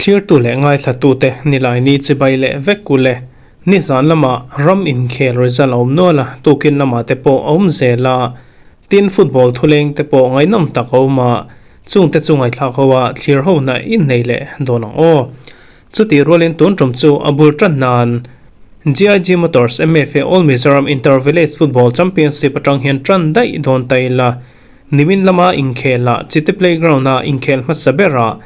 Thlirtu leh ngaithlatute Nilaini chibai leh vek u le. Nizan lamah ram inkhel result a awm nual a, tukin lamah te pawh a awm zel a. Tin, football thuleng te pawh ngaihnawm tak a awm a, chungte chu ngaihthlak ho a thlir ho na innei leh dawn ang aw. Chutih rualin tun tum chu a bul tan nan GIG Motors MFA All Mizoram Inter Village Football Championship atang hian tan daih dawn ta ila. Nimin lama inkhel ah Chite Playground a inkhel hmasa berah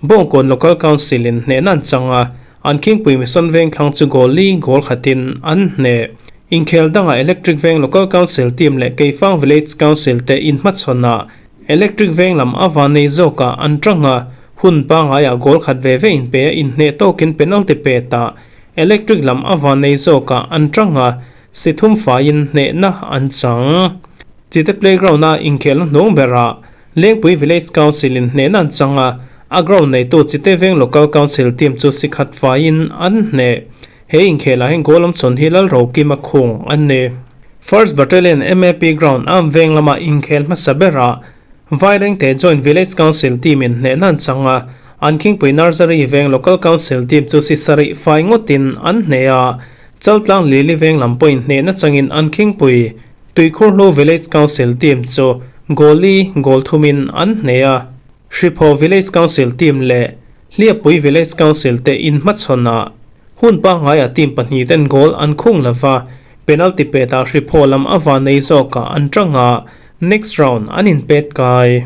Bawngkawn Local Council in hnehna an chang a, an khingpui Mission Vengthlang chu goal li goal khatin an hneh. Inkhel dangah Electric Veng Local Council team leh Keifang Village Council te inhmachhawn ah Electric Veng lam a van nei zawkah an tang a, hun pangaiah goal khat ve ve inpe a inhneh tawkin penalty pet ah Electric lam a van nei zawkah an tang a, si thum faiin hnehna an chang. Chite Playground a inkhelna hnung berah Lengpui Village Council in hnehna an chang a, a ground neitu Chite Veng Local Council team chu si khat faiin an hneh. He inkhelah hian goal awmchhawn hi Lalrokima khung an ni. First Battalion MAP Ground Arm Veng lama inkhel hmasa berah Vairengte Joint Village Council team in hnehna an chang a, an khingpui Nursery Veng Local Council team chu si sarih fai ngawtin an hneh a, Chaltlang Lili Veng lam pawhin hnehna changin an khingpui Tuikhurhlu Village Council team chu goal li goal thumin an hneh a. Hriphaw Village Council team leh Hliappui Village Council te inhmachhawn ah hun pangngai ah team pahnih ten goal an khung lova, penalty pet ah Hriphaw lam a van nei zawk ah an tang a, next round an inpet kai.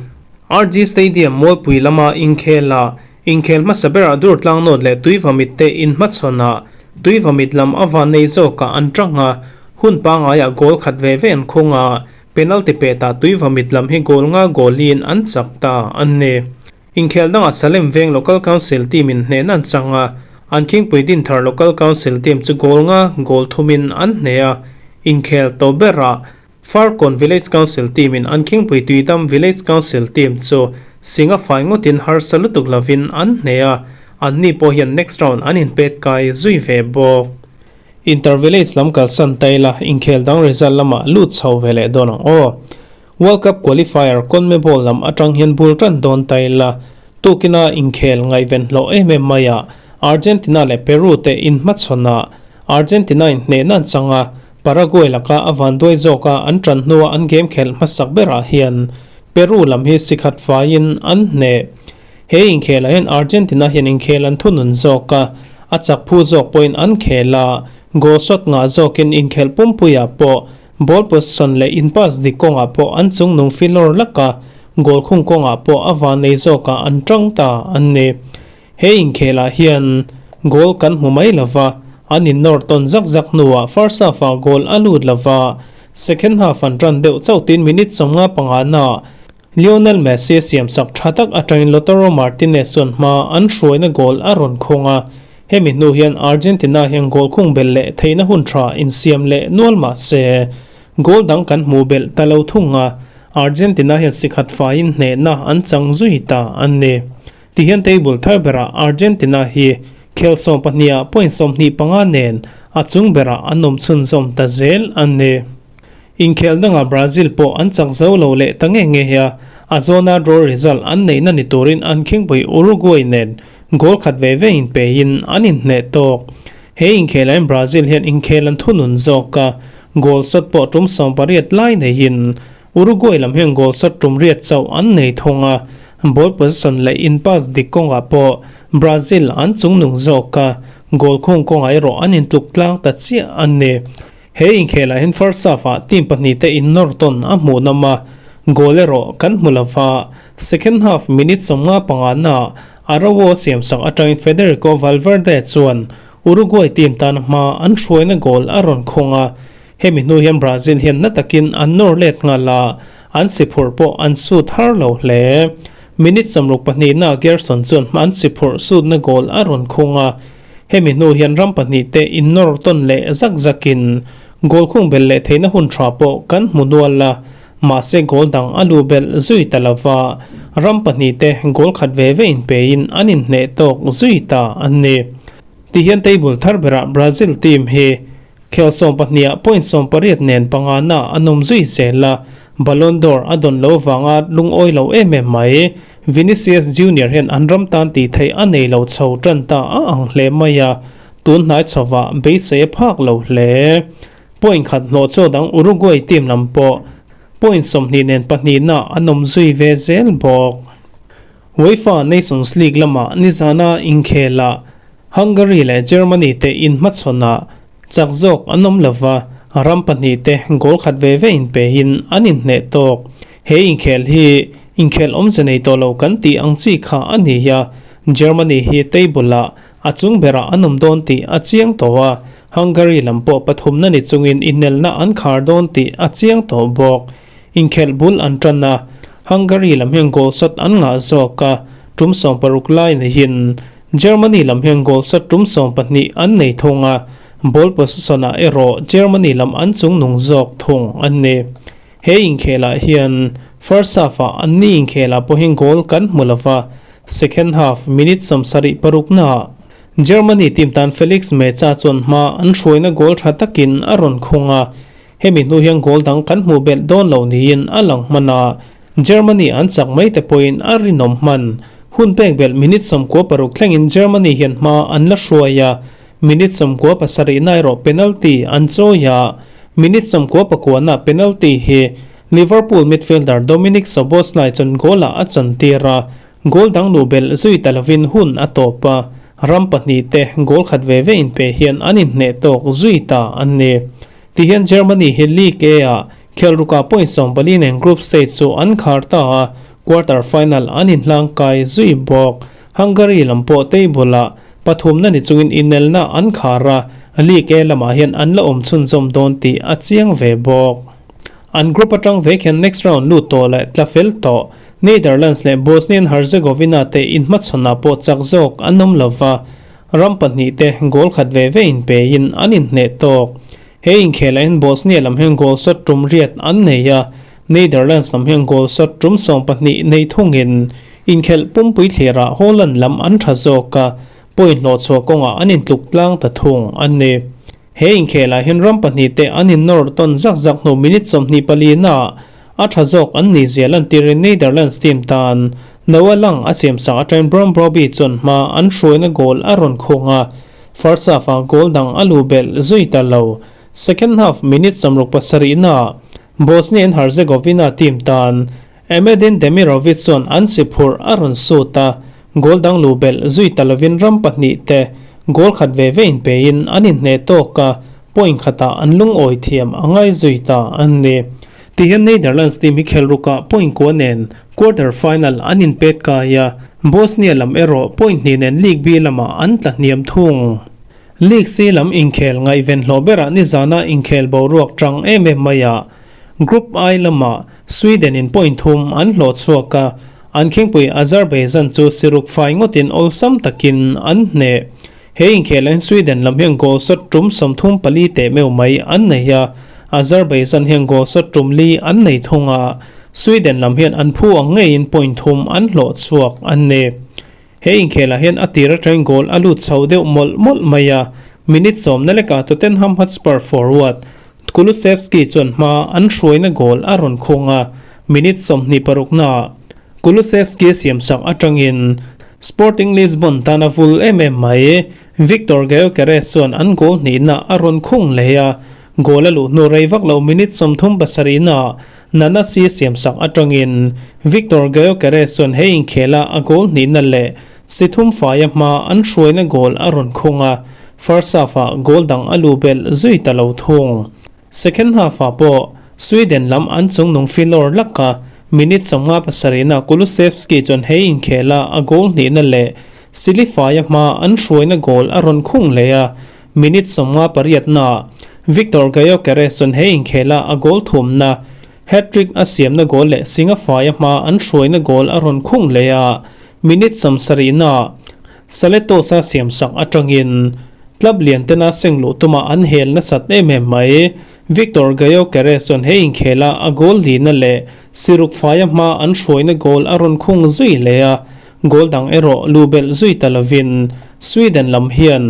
RG Stadium Mualpui lama inkhel ah inkhel hmasa ber ah Durtlang North leh Tuivamit te inhmachhawn ah Tuivamit lam a van nei zawk ah an tang a, hun pangngai ah goal khat ve ve an khung a, Penalty petah Tuivamit lam hi goal nga goal in an chak ta an ni. Inkhel dangah Salem Veng Local Council team in hnehna an chang a, an khingpui Dinthar Local Council team chu goal nga goal thumin an hneh a. Inkhel tawp berah Farkawn Village Council team in an khingpui Tuidam Village Council team chu Singa fai ngawtin harsa lutuk lovin an hneh a, anni pawh hian next round an inpet kai zui ve bawk. Inter Village lam kalsan ta ila inkhel dang result lamah lut chho ve leh dawn ang aw. World Cup qualifier CONMEBOL lam atang hian bul tan dawn ta ila tukina inkhel ngaihven hlawh em em mai a, Argentina leh Peru te inhmachhawn a, Argentina in hnehna an chang a, Paraguay laka a vanduai zawka an tan hnua an game khelh hmasak berah hian Peru lam hi sikhat faiin an hneh. He inkhelah hian Argentina hian inkhel an thunun zawk a, a chak phu zawk pawhin an khel a, goal shot ngah zawkin inkhelh pumpuiah pawh ball possession leh in pass dik kawngah pawh an chungnung filawr lak a, goal khung kawngah pawh a vanei zawkah an tang ta an ni. He inkhelah hian goal kan hmu mai lova, an innawr tawn zak zak hnuah first half-ah goal a lut lova, second half an tan deuh chauh tin minute 55 naah Lionel Messi siamsak tha tak atangin Lautaro Martinez chuan hma an hruaina goal a rawn khawng a, hemi hnu hian Argentina hian goal khung belh leh theihna hun tha insiam leh nual mah se, goal dang kan hmuh belh ta lo thung a, Argentina hian sikhat faiin hnehna an chang zui ta an ni. Tihian table thar berah Argentina hi khel 12 ah point 25 nen a chung berah an awm chhunzawm ta zel an ni. Inkhel dangah Brazil pawh an chak zo lo leh ta nge nge a, a zawna draw result an neihna ni turin an khingpui Uruguay nen goal khat ve ve inpeiin an inhneh tawk. He inkhelah hian Brazil hian inkhel an thunun zawk a, goal shot pawh tum 18 lai neihin Uruguay lam hian goal shot tum riat chauh an nei thung a, ball possession leh in pass dik kawngah pawh Brazil an chungnung zawk a, goal khung kawngah erawh an intluk tlang ta chiah an ni. He inkhelah hian first half-ah team pahnih te innawr tawn a hmuh nawm a, goal erawh kan hmu lova. Second half minute 55 naah Araujo siamsak atangin Federico Valverde chuan Uruguay team tan hma an hruaina goal a rawn khawng a. Hemi hnu hian Brazil hian na takin an nawr let nghal a, an si phurh pawh an sut har lo hle. Minute 62 naah Gerson chuan hma an si phurh sutna goal a rawn khawng a. Hemi hnu hian ram pahnih te innawr tawn leh zak zakin goal khung belh leh theihna hun tha pawh kan hmu nual a, mahse goal dang a lu belh zui ta lova, ram pahnih te goal khat ve ve inpeiin an inhneh tawk zui ta an ni. Tihian table thar berah Brazil team hi khel 12 ah point 18 nen pangana an awm zui zel a. Ballon d'Or a dawn lo vanga lungawi lo em em mai. Vinicius Junior hian an ram tan tih theih a nei lo chho tan ta a ang hle mai a, tun hnai chhovah beisei a phak lo hle. Point khat hlawh chaw dang Uruguay team lam pawh point 20 nen pahnihna an awm zui ve zel bawk. UEFA Nations League lamah nizana inkhelah Hungary leh Germany te inhmachhawnah chak zawk an awm lova, ram pahnihte goal khat ve ve inpehin an inhneh tawk. He inkhel hi inkhel awmze nei tawh lo kan tih ang chi kha a ni a, Germany hi table-ah a chung berah an awm dawn tih a chiang tawh a, Hungary lam pawh pathumna ni chungin inelna an khar dawn tih a chiang tawh bawk. Inkhelh bul an tan a, Hungary lam hian goal shot an ngah zawk a, tum 16 lai neihin Germany lam hian goal shot tum 12 an nei thung a, ball possession-ah erawh Germany lam an chungnung zawk thung a ni. He inkhelah hian first half-ah anni inkhelah pawhin goal kan hmu lo va, second half minute 76 naah Germany team tan Felix Meza chuan hma an hruaina goal tha takin a rawn khung a, hemi hnu hian goal dang kan hmuh belh dawn lo niin a lang hman a, Germany an chak mai te pawhin a rinawm hman. Hun pek belh minute 96 thlengin Germany hian hma an la hruai a, minute 97 na erawh penalty an chawi a, minute 99 na penalty hi Liverpool midfielder Dominik Szoboszlai chuan goal-ah a chantir a, goal dang luh belh zui ta lovin hun a tawp a, ram pahnih te goal khat ve ve inpe hian an inhneh tawk zui ta an ni. Tihian Germany hi League A-ah khelruka point 14 nen group stage chu an khar ta a, quarter final an inhlang kai zui bawk. Hungary lam pawh table-ah pathumna ni chungin inelna an khar a, League A lamah hian an la awm chhunzawm dawn tih a chiang ve bawk. An group atang vek hian next round lut tawh leh tla fel tawh Netherlands leh Bosnia and Herzegovina te inhmachhawnah pawh chak zawk an awm lova, ram pahnih te goal khat ve ve inpein an inhneh tawk. He inkhelah hian Bosnia lam hian goal shot tum riat an nei a, Netherlands lam hian goal shot tum 12 nei thungin inkhelh pumpui thlirah Holland lam an tha zawk a, point hlawh chhuah kawngah an intluk tlang ta thung an ni. He inkhelah hian ram pahnih te an innawr tawn zak zak hnu minute 24 naah a tha zawk an ni zia lantirin Netherlands team tan Noah Lang a siamsak atangin Brom Brobbey chuan hma an hruaina goal a rawn khung a, first half-ah goal dang a luh belh zui ta lo. Second half minute 67 naah Bosnia and Herzegovina team tan Emedin Demirovic chuan an si phurh a rawn sut a, goal dang luh belh zui ta lovin ram pahnih te goal khat ve ve inpein an inhneh tawk a, point khatah an lungawi thiam a ngai zui ta an ni. Tihian Netherlands team hi khelrukah point kua nen quarter final an inpet kai a, Bosnia lam erawh point hnih nen League B lamah an tla hniam thung. League C lam inkhel ngaihven hlawh berah nizana inkhel boruak tang em em mai a, Group I lamah Sweden in point thum an hlawh chhuak a, an khingpui Azerbaijan chu siruk fai ngawtin awlsam takin an hneh. He inkhelah hian Sweden lam hian goal shot tum 34 teh meuh mai an nei a, Azerbaijan hian goal shot tum li an nei thung a, Sweden lam hian an phu ang ngeiin point thum an hlawh chhuak an ni. He inkhelah hian a tir atangin goal a lut chho deuh mawlh mawlh mai a, minute 10 na lekah Tottenham Hotspur forward Kulusevski chuan hma an hruaina goal a rawn khung a, minute 26 naah Kulusevski a siamsak atangin Sporting Lisbon tan a vul em em mai. Victor Gyokeres chuan an goal hnihna a rawn khung leh a, goal a luh hnu rei vak lo minute 37 naah Nanasi siamsak atangin Victor Gyokeres chuan he inkhela a goal hnihna leh si thum faia hma an hruaina goal a rawn khung a, first half-ah goal dang a luh belh zui ta lo thung. Second half-ah pawh Sweden lam an chungnung filawr laka minute 57 na Kulusevski chuan he inkhela a goal hnihna leh sili faia hma an hruaina goal a rawn khung leh a, minute 58 na Victor Gyokeres chuan he inkhela a goal thumna hat-trick a siamna goal leh singa faia hma an hruaina goal a rawn khung leh a, minute 70 na Saletosa siamsak atangin club lian tena seng luh tuma an hel nasat em em mai. Victor Gyokeres chuan he inkhela a goal lina leh siruk faia hma an hruaina goal a rawn khung zui leh a, goal dang erawh luh belh zui ta lovin Sweden lam hian.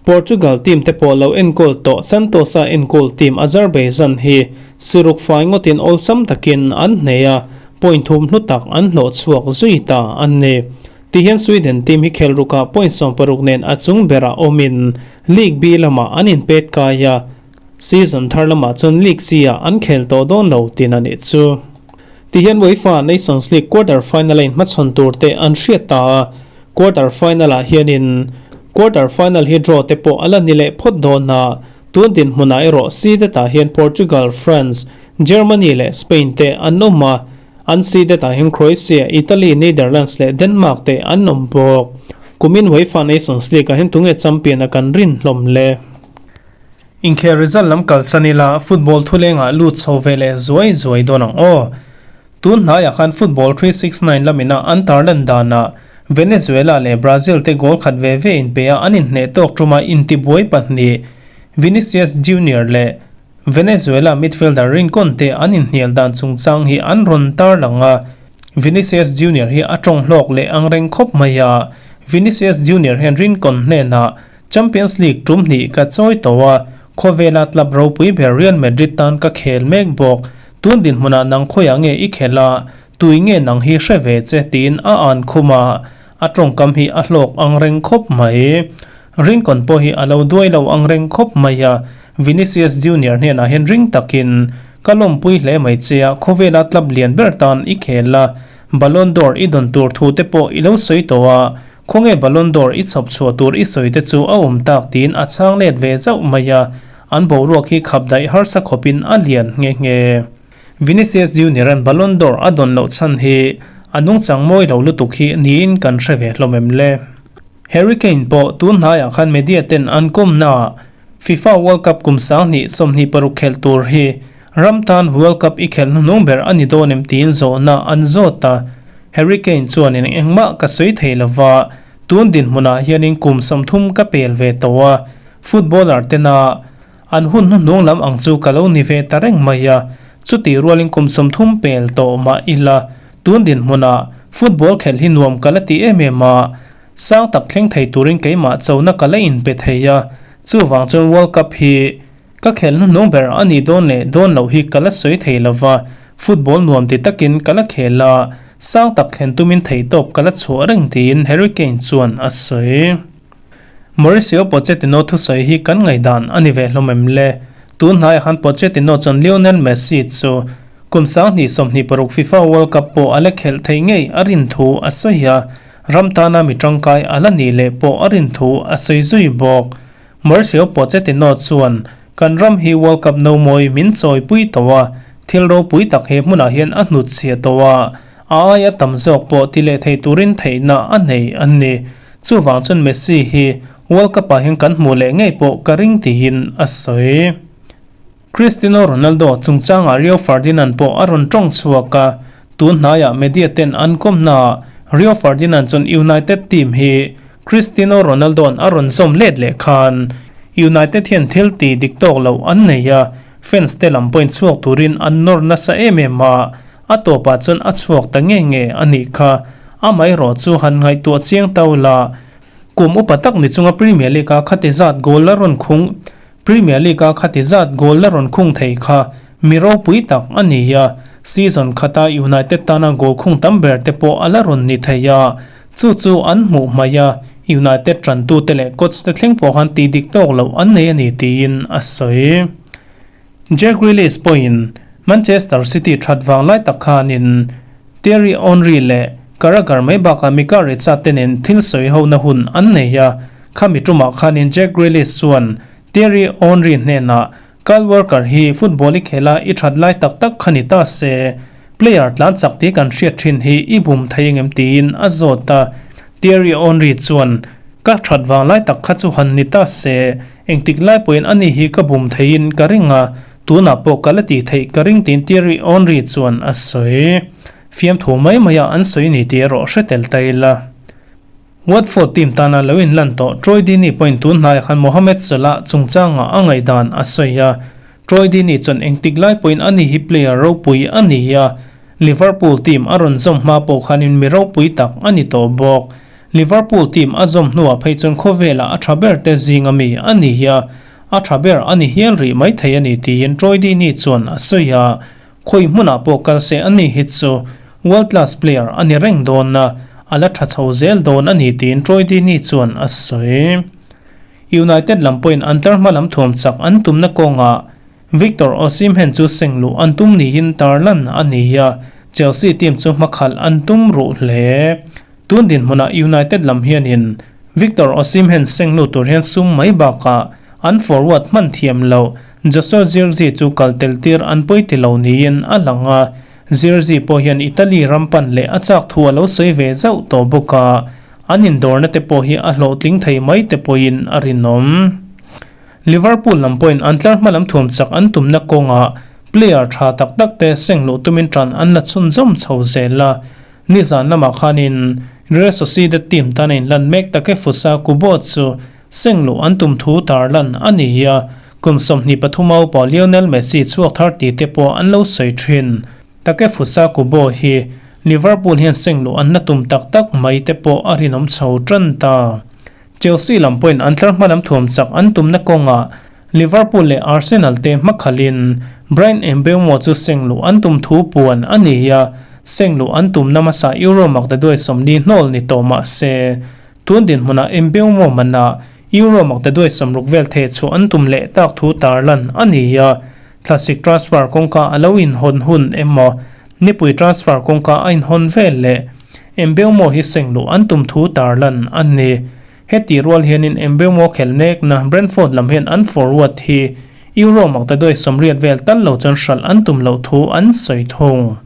Portugal team te pawh lo enkawl tawh Santos-a enkawl team Azerbaijan hi si ruk fai ngawtin awlsam takin an hneh a, point thum hlu tak an hlawh chhuak zui ta a ni. Tihian Sweden team hi khel rukah point 60 nen a chung berah awmin League B lamah an inpet kai a, season thar lamah chuan League C-ah an khel tawh dawn lo tin a nih chu. Tihian UEFA Nations League quarter final a inhmachhawn tur te an hriat ta a, quarter final ah hianin quarter final hi draw te pawh a la ni leh phawt dawn a, tun dinhmunah erawh seeded ah hian Portugal, France, Germany leh Spain te an awm a, an seeded ah hian Croatia, Italy, Netherlands leh Denmark te an awm bawk. Kumin UEFA Nations League ah hian tunge champion a kan rin hlawm le? Inkhel result lam kalsan ila football thulengah lut chho ve leh zuai zuai dawn ang aw. Tun hnaiah khan football 369 lamina an tarlan danah Venezuela leh Brazil te goal khat ve ve inpe a an inhneh tawk tuma intibuai pahnih Vinicius Junior leh Venezuela midfielder Rincon te an inhnial dan chungchang hi an rawn tarlang a. Vinicius Junior hi a tawng hlawk leh angreng khawp mai a, Vinicius Junior hian Rincon hnenah Champions League tum hnih ka chawi tawh a, khawvela club ropui ber Real Madrid tan ka khel mek bawk. Tun dinhmunah nang khawiah nge i khelh a, tui nge nang hi hre ve che tiin a an khum a, a tawngkam hi a hlawk ang reng khawp mai. Rincon pawh hi a lo duai lo ang reng khawp mai a, Vinicius Junior hnenah hian ring takin, Ka lawmpui hle mai che a, khawvela club lian ber tan i khel a, Ballon d'Or i dawn tur thu te pawh i lo sawi tawh a, Khawnge Ballon d'Or i chhawp chhuah tur i sawi te chu a awm tak tiin a chhang let ve zauh mai a, an boruak hi khap daih harsa khawpin a lian nghe nghe. Vinicius Junior-a'n Ballon d'Or a dawn loh chhan hi a nungchang mawi lo lutuk hi niin kan hre ve hlawm em le? Harry Kane pawh tun hnaiah khan media ten an kawmnaah FIFA World Cup kum 2026 khelh tur hi Ram tan World Cup i khelh hnuhnung ber a ni dawn em tiin zawhna an zawt a. Harry Kane chuan in engmah ka sawi thei lova, tun dinhmunah hianin kum 30 ka pel ve tawh a, footballer tena an hun hnuhnung lam ang chu ka lo ni ve ta reng mai a, chutih rualin kum 30 pel tawh mah ila tun dinhmunah football khelh hi nuam ka la ti em em a, sang tak thleng thei turin keimah chona ka la inpe thei a, chuvang chuan World Cup hi Ka khelh hnuhnung ber a nih dawn leh dawn loh hi ka la sawi thei lo va, football nuam ti takin ka la khel a, sang tak thlen tumin theihtawp ka la chhuah reng tiin Harry Kane chuan a sawi. Mauricio Pochettino thusawi hi kan ngaihdan a ni ve hlawm em le? Tun hnaiah khan Pochettino chuan Lionel Messi chu kum 2026 FIFA World Cup pawh a la khelh theih ngei a rin thu a sawi a, ram tana mi tangkai a la nih leh pawh a rin thu a sawi zui bawk. Mauricio Pochettino chuan, Kan ram hi World Cup no mawi min chawipui tawh a, thil ropui tak he hmunah hian a hnutchhiah tawh a, a aia tam zawk pawh ti leh thei turin theihna a nei a ni. Chuvang chuan Messi hi World Cup-ah hian kan hmuh leh ngei pawh ka ring tiin a sawi. Cristiano Ronaldo chungchangah Rio Ferdinand pawh a rawn tawng chhuak a, tun hnaiah media ten an kawmnaah Rio Ferdinand chuan United team hi Cristiano Ronaldo-a'n a rawn zawm let leh khan United hian thil ti dik tawk loh an nei a, fans te lam pawhin chhuak turin an nawr nasa em em a, a tawpah chuan a chhuak ta nge nge a nih kha. Amaherawh chu han ngaihtuah chiang tau la, kum upa tak ni chunga Premier League-a khati zat goal la rawn khung Premier League-a khati zat goal la rawn khung thei kha mi ropui tak a ni a, season khata United tana goal khung tam ber te pawh a la rawn ni thei a, chu chu an hmuh hmaih a, United tantute leh coach te thleng pawh khan tih dik tawk loh an nei a ni tiin a sawi. Jack Grealish pawhin Manchester City that vang lai tak khanin Thierry Henry leh Carragher mai bakah Mika Reca te nen thil sawi hona hun an nei a, khami tumah khanin Jack Grealish chuan Thierry Henry hnenah Kyle Walker hi football i khel a i that lai tak tak kha ni ta se, player tlan chak tih kan hriat thin hi i bum thei engem tiin a zawt a. Thierry Henry chuan Ka that vang lai tak kha chu han ni ta se, engtik lai pawhin ani hi ka bum theiin ka ring a, Tunah pawh ka la tih theih ka ring tiin Thierry Henry chuan a sawi. Fiamthu mai maia an sawi ni tih erawh hre tel ta ila. Watford team tana lo inlan tawh Troy Deeney pawhin tun hnaiah khan Mohamed Salah chungchangah a ngaihdan a sawi a. Troy Deeney chuan engtik lai pawhin ani hi player ropui a ni a, Liverpool team a rawn zawm hma pawh khanin mi ropui tak a ni tawh bawk. Liverpool team a zawm hnuah phei chuan khawvelah a tha ber te zing ami a ni hi a, a tha ber a ni hial rih mai thei a ni tiin Troy Deeney chuan a sawi a. Khawi hmunah pawh kal se a ni hi chu world class player a ni reng dawn a, a la tha chho zel dawn a ni tiin Troy Deeney chuan a sawi. United lam pawhin an tlar hma lam thuam chak an tumna kawngah Victor Osimhen chu seng luh an tum niin tarlan a ni a, Chelsea team chu hmakhalh an tum ruh hle. Tun dinhmunah United lam hianin Victor Osimhen seng lut tur hian sum mai bakah an forward hman thiam loh Joshua Zirkzee chu kal tel tir an pawi ti lo niin a lang a, Zirkzee pawh hian Italy ram pan leh a chak thu a lo sawi ve zauh tawh bawk a, an indawrna te pawh hi a hlawhtling thei mai te pawhin a rinawm. Liverpool lam pawhin an tlar hma lam thuam chak an tumna kawngah player tha tak tak te seng luh tumin tan an la chhunzawm chho zel a. Nizan lamah khanin Real Sociedad team tan a inlan mek Takefusa Kubo chu seng luh an tum thu tarlan a ni a, kum 23 a upa Lionel Messi chhuak thar tih te pawh an lo sawi thin. Takefusa Kubo hi Liverpool hian seng luh an la tum tak tak mai te pawh a rinawm chho tan ta. Chelsea lam pawhin an tlar hma lam thuam chak an tumna kawngah Liverpool leh Arsenal te hmakhalhin Bryan Mbeumo chu seng luh an tum thu puan a ni a, seng luh an tumna hmasa Euro maktaduai 40 hnawl ni tawh mah se, tun dinhmunah Mbeumo manah Euro maktaduai 60 vel theh chhuah an tum leh tak thu tarlan a ni a, thlasik transfer kawngka a lo inhawn hun emaw nipui transfer kawngka a inhawn vel leh Mbeumo hi seng luh an tum thu tarlan a ni. Heti rual hianin Mbeumo khel mekna Brentford lam hian an forward hi Euro maktaduai 80 vel tal lo chuan hralh an tum loh thu an sawi thung.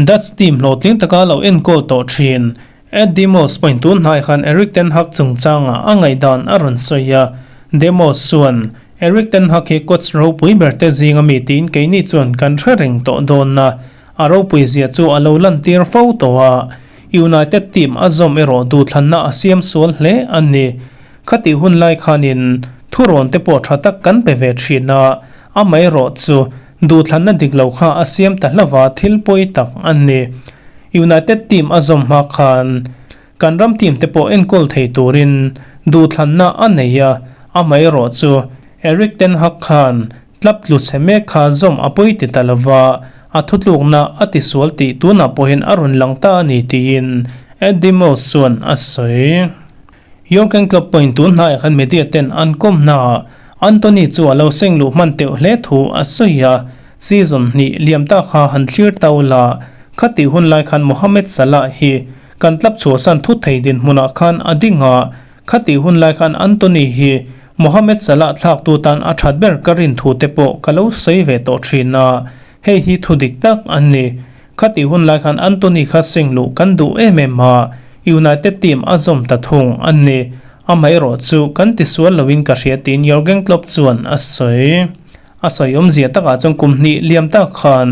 Dutch team hlawhtling taka lo enkawl tawh thin Ed de Mos pawhin tun hnai khan Erik ten Hag chungchangah a ngaihdan a rawn sawi a, De Mos chuan, Erik ten Hag hi coach ropui ber te zinga mi tiin keini chuan kan hre reng tawh dawn a, a ropui zia chu a lo lantir fo tawh a, United team a zawm erawh duhthlanna a siam sual hle a ni. Khatih hun lai khanin thurawn te pawh tha tak kan pe ve thin a, amaherawh chu duhthlanna dik lo kha a siam ta hlava thil pawi tak a ni. United team a zawm hma khan kan ram team te pawh enkawl thei turin duhthlanna a nei a, amaherawh chu Erik ten Hag khan Tlap tlu chhe mek kha zawm a pawi ti ta lova, a thutlukna a tisual tih tunah pawhin a rawn lang ta a ni tiin Eddie Moss chuan a sawi. Jurgen Klopp pawhin tun hnaiah khan media ten an kawm hnaah Antony chu a lo seng luh hman teuh hle thu a sawi a, season hnih liam ta kha han thlir tau la, khatih hun lai khan Mohamed Salah hi kan tlap chhuahsan thut thei dinhmunah khan a ding a, Khatih hun lai khan Antony hi Mohamed Salah thlaktu tan a that ber ka rin thu te pawh ka lo sawi ve tawh thin a, hei hi thu dik tak an ni. Khatih hun lai khan Antony kha seng luh kan duh em em a, United team a zawm ta thung an ni. Amaherawh chu kan tisual loin ka hria tiin Jurgen Klopp chuan a sawi. A sawi awmzia takah chuan kum hnih liam tak khan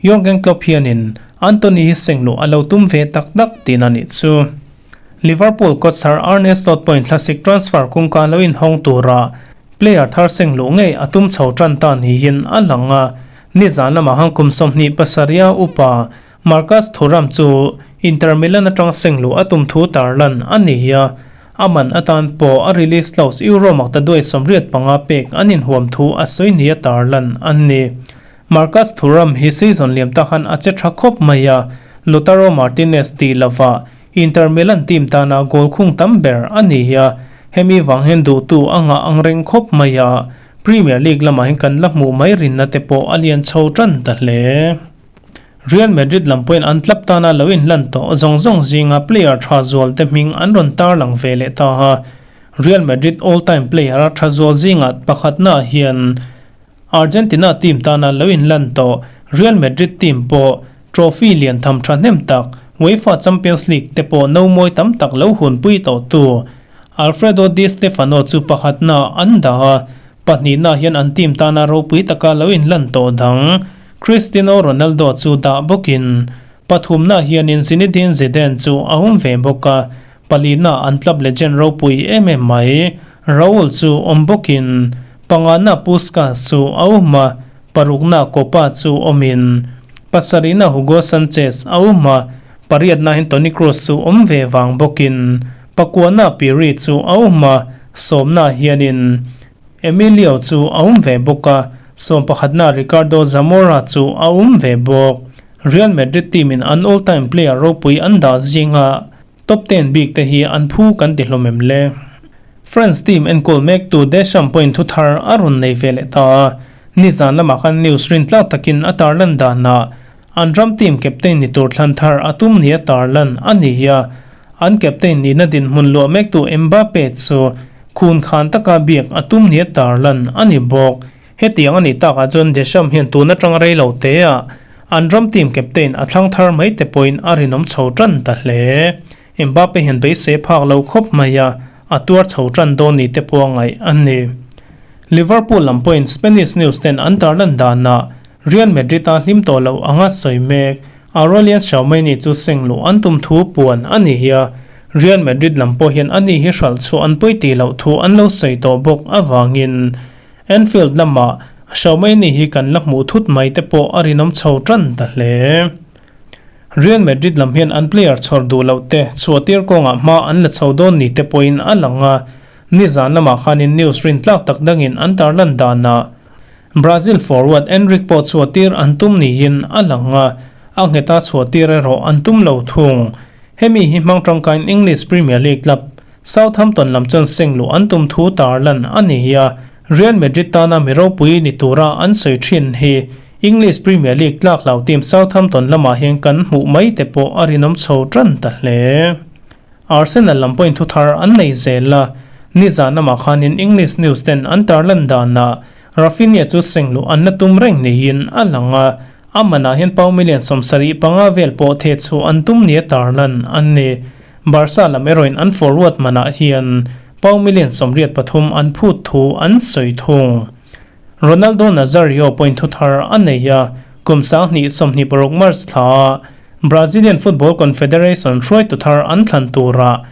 Jurgen Klopp hianin Antony hi seng luh a lo tum ve tak tak tiin a nih chu. Liverpool coach thar Arne Slot pawhin thlasik transfer kawngka lo inhawng tura player thar seng luh ngei a tum chho tan ta niin a lang a. Nizan lamah han kum 27 a upa Marcus Thuram chu Inter Milan atang seng luh a tum thu tarlan a ni a. A man atan pawh a release clause Euro maktaduai 85 pek an inhuam thu a sawi nia tarlan a ni. Marcus Thuram hi season liam ta khan a che tha khawp mai a, Lautaro Martinez tih lovah Inter Milan team tana goal khung tam ber a ni a, hemi vang hian duhtu a ngah ang reng khawp mai a, Premier League lamah hian kan la hmuh mai rinna te pawh a lian chho tan ta hle. Real Madrid lam pawhin an club tana lo inlan tawh zawng zawng zinga player tha zual te hming an rawn tarlang ve leh ta a, Real Madrid all-time player a tha zual zingah pakhatna hian Argentina team tana lo inlan tawh Real Madrid team pawh trophy lian tham thahnem tak UEFA Champions League te pawh no mawi tam tak lo hunpui tawhtu Alfredo Di Stefano chu pakhatna an dah a, pahnihna hian an team tana ropui taka lo inlan tawh dang Cristiano Ronaldo chu dah bawkin pathumna hianin Zinedine Zidane chu a awm ve bawk a, palina an club legend ropui em em mai Raul chu awm bawkin pangana Puskas chu a awm a, parukna Kopa chu awmin pasarihna Hugo Sanchez a awm a, pariatna hian Toni Kroos chu awm ve vang bawkin Pakuana Pirri chu a awm a, sawmnaah hianin Emilio chu a awm ve bawk a, sawmpakhatnaah Ricardo Zamora chu a awm ve bawk. Real Madrid team in an all time player ropui an dah zinga top ten bik te hi an phu kan ti hlawm em le? France team enkawl mektu Deschamps pawhin thu thar a rawn nei ve leh ta a, nizan lamah khan news rintlak takin a tarlan danah an ram team captain ni tur thlan thar a tum ni a tarlan a ni a, an captain nihna dinhmun luah mektu Mbappe chu khun khan taka biak a tum ni a tarlan a ni bawk. Hetiang a nih takah chuan Deschamps hian tun atanga rei lo te ah an ram team captain a thlang thar mai te pawhin a rinawm chho tan ta hle. Mbappe hian beisei phak lo khawp mai a, a tuar chho tan dawn ni te pawh a ngaih a ni. Liverpool lam pawhin Spanish news ten an tarlan danah Real Madrid a hlim tawh loh anga sawi mek. Aurelien Tchouameni chu seng luh an tum thu puan a ni hi a, Real Madrid lam pawh hian ani hi hralh chhuah an pawi tih loh thu an lo sawi tawh bawk avangin Anfield lamah Tchouameni hi kan la hmuh thut mai te pawh a rinawm chho tan ta hle. Real Madrid lam hian an player chhawr duh loh te chhuahtir kawngah hma an la chho dawn ni te pawhin a lang a, nizan lamah khanin news rintlak tak dangin an tarlan danah Brazil forward Endrick pawh chhuahtir an tum niin a lang a, a ngheta chhuahtir erawh an tum lo thung. Hemi hi hmang tangkain English Premier League club Southampton lam chuan seng luh an tum thu tarlan a ni a, Real Madrid tana mi ropui ni tura an sawi thin hi English Premier League tlak hlau team Southampton lamah hian kan hmuh mai te pawh a rinawm chho tan ta hle. Arsenal lam pawhin thu thar an nei zel a, nizan lamah khanin English news ten an tarlan danah Raphinha chu seng luh an la tum reng niin a lang a, a manah hian pau million 75 vel pawh theh chhuah an tum nia tarlan an ni. Barca lam erawhin an forward manah hian pau million 83 an phut thu an sawi thung. Ronaldo Nazario pawhin thu thar a nei a, kum 2026 March thla Brazilian Football Confederation hruaitu thar an thlan turah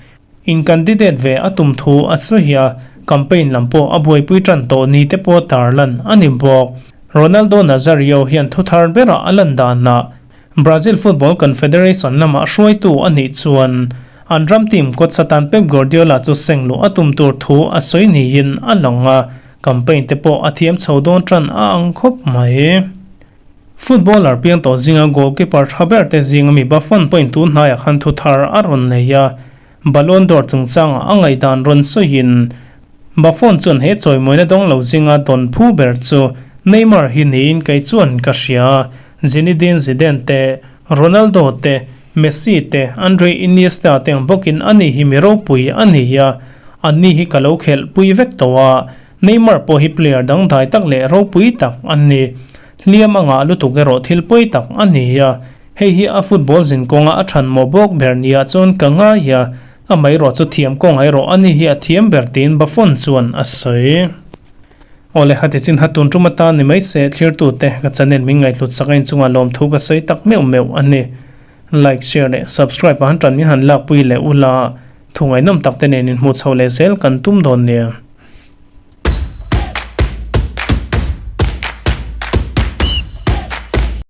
In candidate ve a tum thu a sawi a, campaign lam pawh a buaipui tan tawh ni te pawh tarlan a ni bawk. Ronaldo Nazario hian thu thar berah a lan danah Brazil Football Confederation lamah hruaitu a nih chuan an ram team coach atan Pep Guardiola chu seng luh a tum tur thu a sawi niin a lang a, campaign te pawh a thiam chho dawn tan a ang khawp mai. Footballer piang tawh zinga goalkeeper tha ber te zinga mi Buffon pawhin tun hnaiah khan thu thar a rawn nei a, Ballon d'Or chungchangah a ngaihdan rawn sawiin Buffon chuan he chawimawina dawng lo zinga dawn phu ber chu Neymar hi niin kei chuan ka hria, Zinedine Zidane te, Ronaldo te, Messi te, Andre Iniesta te ang bawkin ani hi mi ropui a ni a, anni hi ka lo khelh pui vek tawh a, Neymar pawh hi player dangdai tak leh ropui tak a ni. Hliam a ngah lutuk erawh thil pawi tak a ni a, hei hi a football zin kawnga a than mawh bawk ber nia chuan ka ngai a, amaherawh chu thiam kawngah erawh ani hi a thiam ber tiin Buffon chuan a sawi. Awle hati chin ha tun tum atan ni mai se thlirtute ka channel min ngaihhlut sak a inchungah lawmthu ka sawi tak meuh meuh a ni. Like, share leh subscribe ah han tan min han lakpui leh ula, thu ngaihnawm tak te nen inhmuh chho leh zel kan tum dawn nia.